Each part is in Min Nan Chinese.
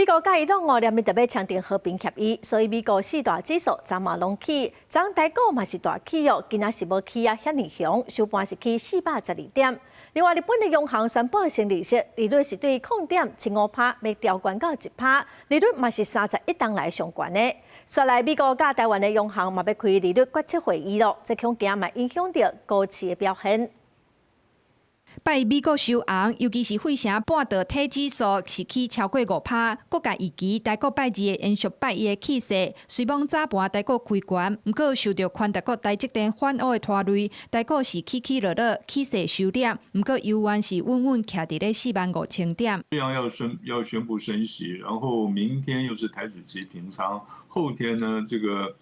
美國佮伊朗哦，連日欲簽訂和平協議，所以美國四大指數昨嘛攏起，昨台股嘛是大起哦，今仔是無起啊遐爾強，收盤是起412點。另外，日本的央行宣布升利息，利率是對0.75趴，欲調懸到1趴，利率嘛是31冬來上懸的。紲來，美國佮台灣的央行嘛欲開利率決策會議囉，這恐驚嘛影響著股市的表現。拜美股收紅，尤其是費城半導體指數是起超過5趴。各界預期台股拜二會延續拜一的氣勢，雖罔早盤台股開懸，毋過受著寬大股台積電反烏的拖累，台股是起起落落，氣勢收斂。毋過猶原是穩穩徛佇咧45,000點。央要宣布升息，然後明天又是台指期平倉，後天呢，這個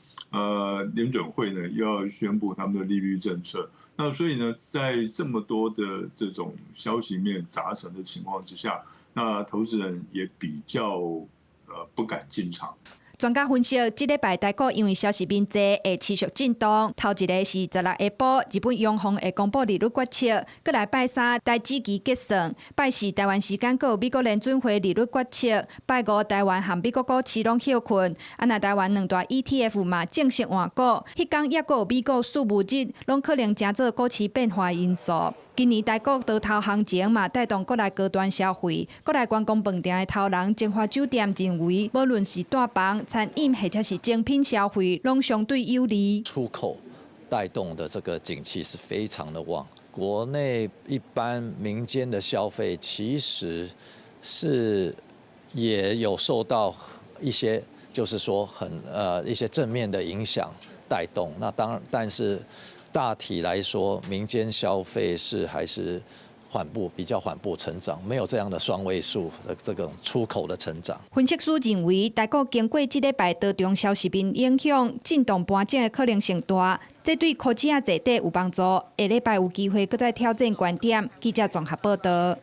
聯準會呢又要宣布他們的利率政策。那所以呢，在這麼多的這種消息面雜陳的情況之下，那投資人也比較不敢進場。專家分析，這禮拜台股因為消息面濟，會持續震盪。頭一个是16下晡，日本央行會公布利率決策；閣來拜三，台指期結算；拜四台灣時間閣有美國聯準會利率決策；拜五台灣和美國股市攏歇睏。啊，若台灣兩大 ETF 嘛正式換股，彼工抑閣有美國稅務日，攏可能成做股市變化因素。今年台股多頭行情嘛，帶動國內高端消費、國內觀光飯店的頭人晶華酒店認為，無論是住房、餐飲或者是精品消費，攏相對有利。出口帶動的這個景氣是非常的旺，國內一般民間的消費其實是也有受到一些，就是說很一些正面的影響帶動。那當然，但是大體來說，民間消費是還是緩步，比較緩步成長，沒有這樣的雙位數的這種出口的成長。分析師認為，台股經過這禮拜多重消息面影響，震盪盤整的可能性大，這對科技仔坐底有幫助。下禮拜有機會閣再挑戰懸點。記者綜合報道。